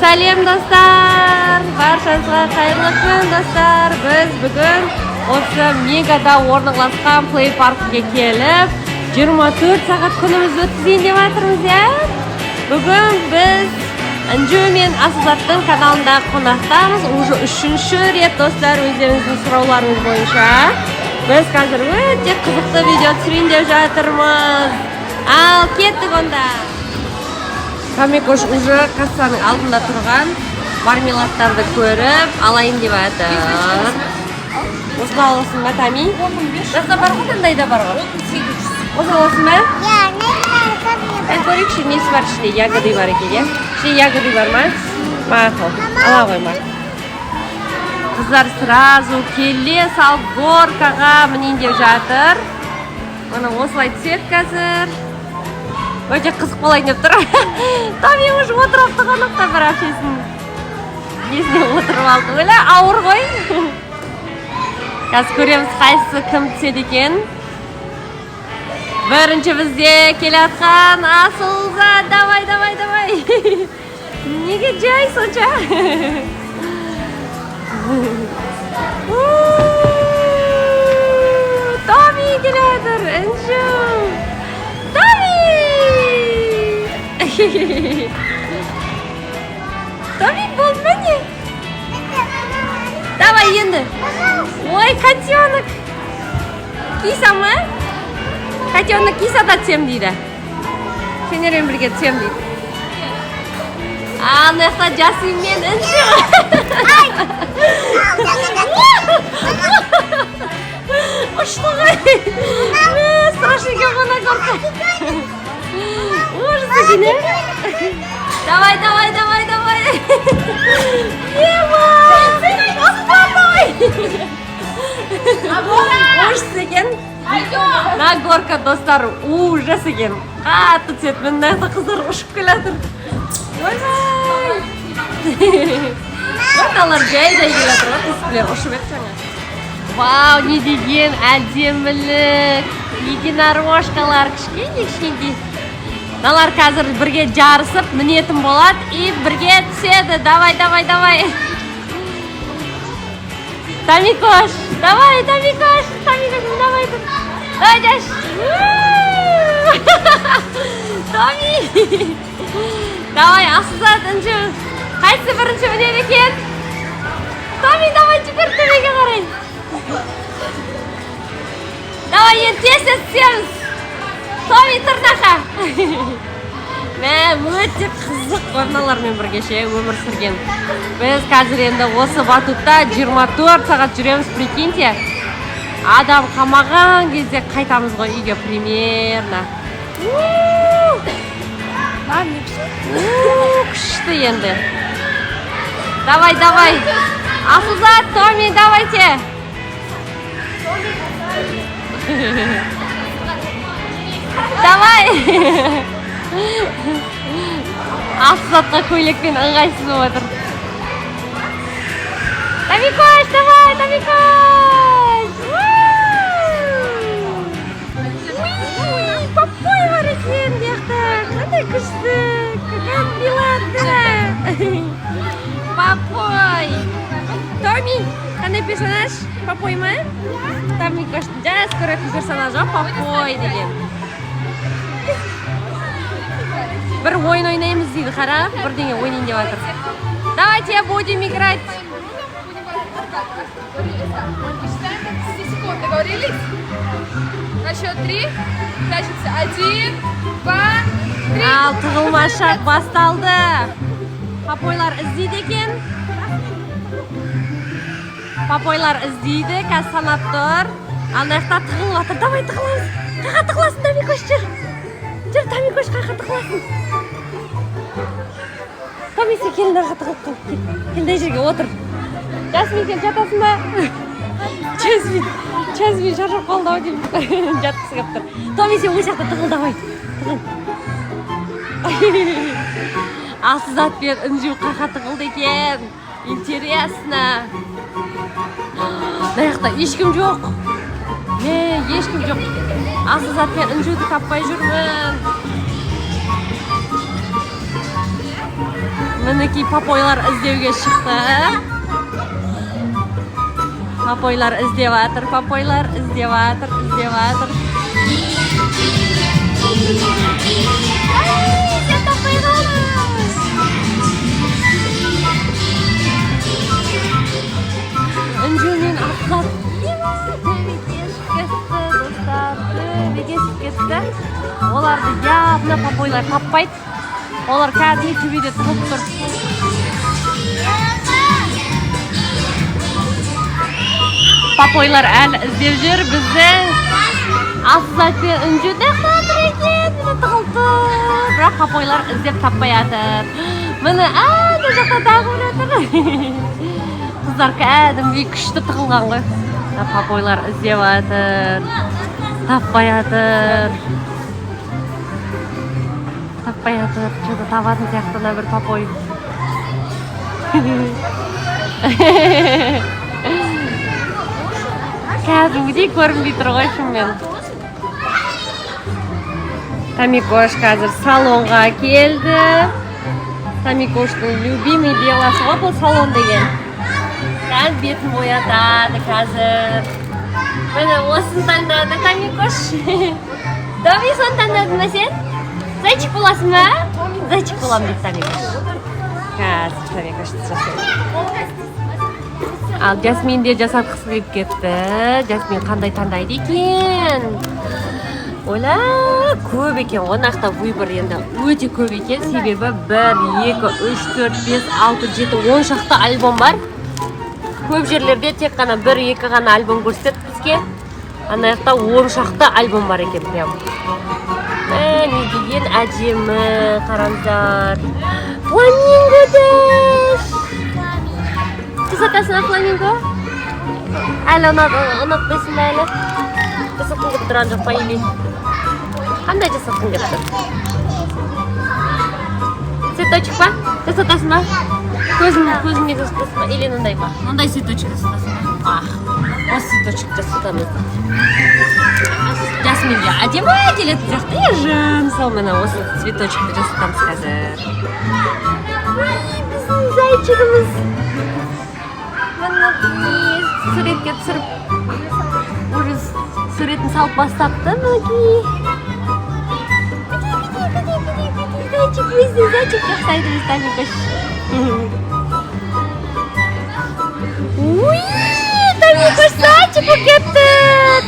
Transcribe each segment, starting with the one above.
Сәлем, достар! Баршаңызға қайырлы күн, достар! Біз бүгін осы Мегада орналасқан плей паркке келіп, 24 сағат күнімізді өткізейін деп жатырмыз, иә? Бүгін біз Інжу мен Асылзаттың каналында қонақтамыз. Уже үшінші рет, достар, өздеріңіздің сұрауларыңыз бойынша. Біз қазір өте қызықты видео түсірейін деп жатырмыз. Ал кеттік онда. Камикош уже кассаның алдында тұрған мармеладтарды көріп, алайын деп жатыр. Осыны аласың ба, Тами? Жақта бар ғой, мындай да бар ғой. Осыны аласың ба? Әй, көрейікші, несі бар ішінде? Ягоды бар екен, иә? Ішінде ягоды бар ма? Мақұл, ала ғой, ма. Қыздар сразу келе салып горкаға мінейін деп жатыр. Міне, осылай түседі қазір. Өте қызық болайын деп тұр. Тами уже отырып алыпты ғой, ана бір әпшесінің несіне отырып алды. Өлә, ауыр ғой. Қазір көреміз, қайсысы кім түседі екен. Бірінші бізде келатқан Асылзат. Давай, давай, давай. Неге жай сонша? У, Томи келе жатыр. Інжу. Томи! Томи, болды ма, не? Давай енді. Ой, котенок. Киса ма? Котенок киса да түсем дейді. Сендермен бірге түсем дейді. Ана жақта Жасмин мен Інжу. Ұшты ғой. Мә, страшный екен ғой мына горка. Ужас екен, иә? Давай, давай, давай, давай. Ема! Аспан, давай. Ужас екен. Мына горка, достар, ужас екен. Қатты түседі. Міне, мына жақта қыздар ұшып келе жатыр. Ойбай! Мыналар жай жай келе жатыр ғой, қыздар ұшып еді жаңа. Вау, не деген әдемілік! Единорожкалар кішкене кішкене. Мыналар қазір бірге жарысып мінетін болады и бірге түседі. Давай, давай, давай. Тамикош, давай, Тамикош, Тамикош, давай. Давай, Жаш. Томи. Давай, Асылзат, Інжу. Қайсысы бірінші мінеді екен? Томи, давай, жүгір төбеге қарай. Давай, енді тез тез түсеміз. Томи, тырнақа. Мә, өте қызық қой мыналармен бірге ше өмір сүрген. Біз қазір енді осы батутта 24 сағат жүреміз, прикиньте. Адам қамаған кезде қайтамыз ғой үйге примерно. Күшті енді. Давай, давай. Асылзат, Томи, давайте. Давай. Асылзатқа көйлекпен ыңғайсыз болып отыр. Тамикош, давай, Тамикош. Папой бар екен бұл жақта. Қандай күшті. Какая милота. Папой. Томи, қандай персонаж? Папой ма? Тамикоштың жас көретін персонажы Папой деген. Бір ойын ойнаймыз дейді, қара, бірдеңе ойнайын деп жатыр. Давайте будем играть. Считаем до 10 секунд. Договорились? На счет 3. Значит, 1, 2, 3. Ал тығылмашақ басталды. Папойлар іздейді екен. Папойлар іздейді, қазір санап тұр. Ана жақта тығылып жатыр. Давай тығыламыз. Қайға тығыласың, Тамикош, жүр. Жүр, Тамикош, қайға тығыласың? Томи, сен кел, мына жаққа тығылып қал. Кел, кел, мына жерге отыр. Жасмин, сен жатасың ба? Жасмин, Жасмин шаршап қалды ау деймін. Жатқысы келіп тұр. Томи, сен ол жақта тығыл, давай. Тығыл. Асылзат пен Інжу қайға тығылды екен? Интересно. Мына жақта ешкім жоқ. Мә, ешкім жоқ. Асылзат пен Інжуді таппай жүрмін. Мінекей, папойлар іздеуге шықты. Папойлар іздеп жатыр, папойлар іздеп жатыр, іздеп жатыр. Ай, сен таппай қалдың. Інжу мен Асхат төбеге шығып кетті, достар, төбеге шығып кетті. Оларды явно папойлар таппайды. Олар кәдімгі төбеде тығылып тұр. Папойлар әлі іздеп жүр. Біздің Асзат пен Інжу мына тұр екен, міне, тығылып тұр. Бірақ папойлар іздеп таппай жатыр. Міне, ана жақта тағы біреу тұр. Қыздар кәдімгідей күшті тығылған ғой. Мына папойлар іздеп жатыр, таппай жатыр, таппай жатыр. Че то табатын сияқты мына бір папой. Кәдімгідей көрінбей тұр ғой шынымен. Тамикош қазір салонға келді. Тамикоштың любимый дело сы ғой бұл салон деген. Қазір бетін боятады қазір. Міне, осыны таңдады Тамикош. Тами, соны таңдадың ба сен? Зайчик боласың ба? Зайчик боламын дейді Тамикош. Қазір Тамикошты жасайды. Ал Жасмин де жасатқысы келіп кетті. Жасмин қандай таңдайды екен? Ойла, көп екен ғой нақты выбор, енді өте көп екен, себебі бір, екі, үш, төрт, бес, алты, жеті, 10 шақты альбом бар. Көп жерлерде тек қана бір, екі ғана альбом көрсетеді бізге. Ана жақта 10 шақты альбом бар екен прям. Мә, не деген әдемі, қараңыздар. Фламинго деш. Жасатасың ба фламинго? Әлі ұнатпайсың ба әлі? Жасатқың келіп тұрған жоқ па или? Қандай жасатқың келіп тұр? Цветочек па? Жасатасың ба? Көзіңе жасатасың ба? Или мындай ма? Мындай цветочек жасатасың ба? Ах, осы цветочек жасатамыз. Жасминге әдемі келетін сияқты, ержан. Сол, міне, осы цветочек ті жасатамыз қазір. Ой, біздің зайчигіміз. Мінекей, суретке түсіріп, уже суретін салып бастапты, мінекей. Зайчик, өзі зайчик ұқсайды біз Тамикош. Уй, Тамикош зайчик болып кетті.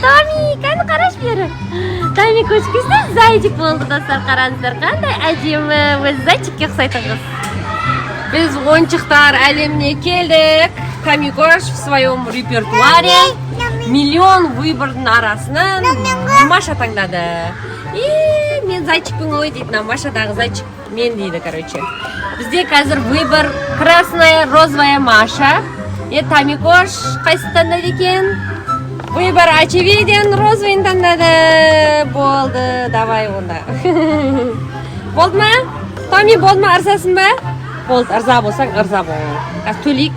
Тами, кәні, қарашы бері. Тамикош күшті зайчик болды, достар, қараңыздар, қандай әдемі, өзі зайчикке ұқсайтын қыз. Біз ойыншықтар әлеміне келдік. Тамикош в своем репертуаре миллион выбор дың арасынан Маша таңдады. И мен зайчикпін ғой дейді, мына Машадағы зайчик мен дейді, короче. Бізде қазір выбор красная, розовая Маша. Е, Тамикош қайсысын таңдады екен? Выбор очевиден, розовый ын таңдады. Болды, давай онда. Болды ма? Томи, болды ма, ырзасың ба? Болды, ырза болсаң, ырза бол. Қазір төлейік.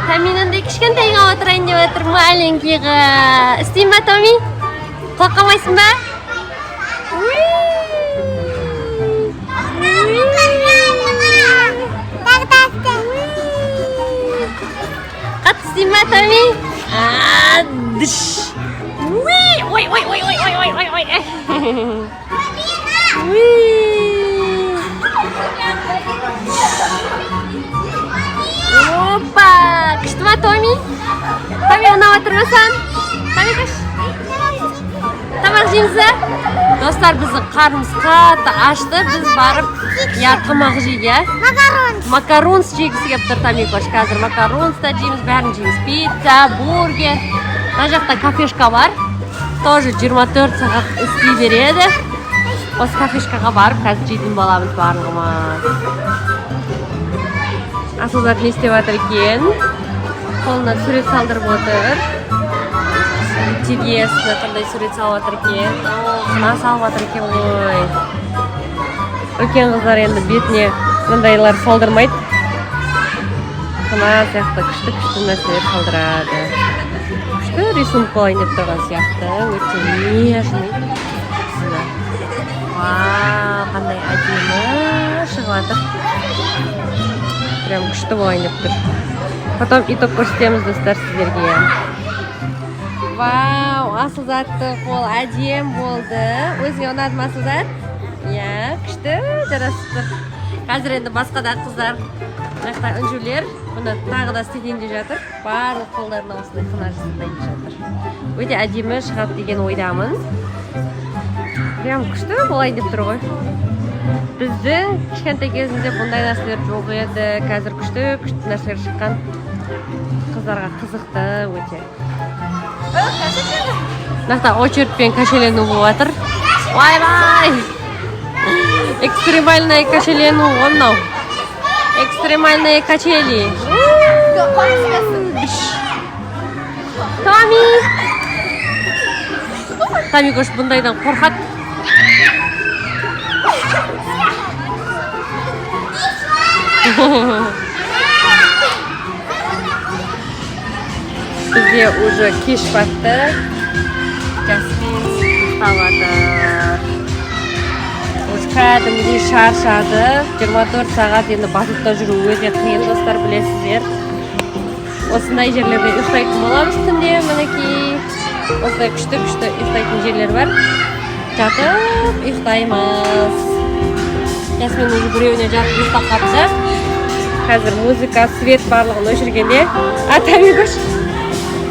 Томи мынандай кішкентайға отырайын деп отыр, маленький ға. Істейін ба, Томи? Құлап қалмайсың ба? Уи! Уи! Қатты істейін ба, Томи? А, дыш. Уи! Ой, ой, ой, ой, ой, ой, ой, ой. Уи! Опа! Күшті ма, Томи? Томи, ұнап жатыр ма саған? Томи, қаш. Тамақ жейміз ба? Достар, біздің қарнымыз қатты ашты. Біз барып, я, тамақ жейік, иә? Макарон. Макаронс жегісі келіп тұр Тамикош. Қазір макаронс та жейміз, бәрін жейміз. Пицца, бургер. Мына жақта кафешка бар. Тоже 24 сағат істей береді. Осы кафешкаға барып, қазір жейтін боламыз барлығымыз. Асылзат не істеп жатыр екен? Қолына сурет салдырып отыр. Интересно, қандай сурет салып жатыр екен? О, қына салып жатыр екен ғой. Үлкен қыздар енді бетіне мындайлар салдырмайды. Қына сияқты күшті күшті нәрселер салдырады. Күшті рисунок болайын деп тұрған сияқты. Өте нежный. Вау, қандай әдемі шығып. Шығып жатыр, прям күшті болайын деп тұр. Потом итог көрсетеміз, достар, сіздерге. Вау, Асылзаттың қол әдем болды. Өзіңе ұнады ма, Асылзат? Иә, күшті жарасып тұр. Қазір енді басқа да қыздар, мына жақта Інжулер бұны тағы да істетейін деп жатыр. Барлық қолдарына осындай хна жасатайын деп жатыр. Өте әдемі шығады деген ойдамын. Прям күшті болайын деп тұр ғой. Біздің кішкентай кезімізде бұндай нәрселер жоқ еді. Қазір күшті күшті нәрселер шыққан. Қыздарға қызықты өте. Мына жақта очередь пен качелену болып жатыр. Ойбай, экстремальный качелену ғой мынау, экстремальные качели. Тами, Тамикош бұндайдан қорқады. Бізде уже кеш батты. Жасмин ұйықтап жатыр уже, кәдімгідей шаршады. 24 сағат енді батутта жүру өте қиын, достар, білесіздер. Осындай жерлерде ұйықтайтын боламыз түнде. Мінекей, осындай күшті күшті ұйықтайтын жерлер бар, жатып ұйықтаймыз. Жасмин уже біреуіне жатып ұйықтап қалыпты. Қазір музыка, свет, барлығын өшіргенде. А Тамикош,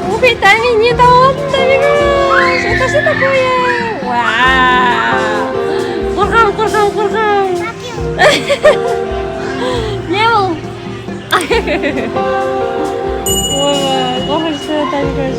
ой, Тами, не тауып алдың, Тамикош? Это что такое? Вау, қорқамын, қорқамын, қорқамын. Не бұл? Ойбай, қорқынышты, Тамикош.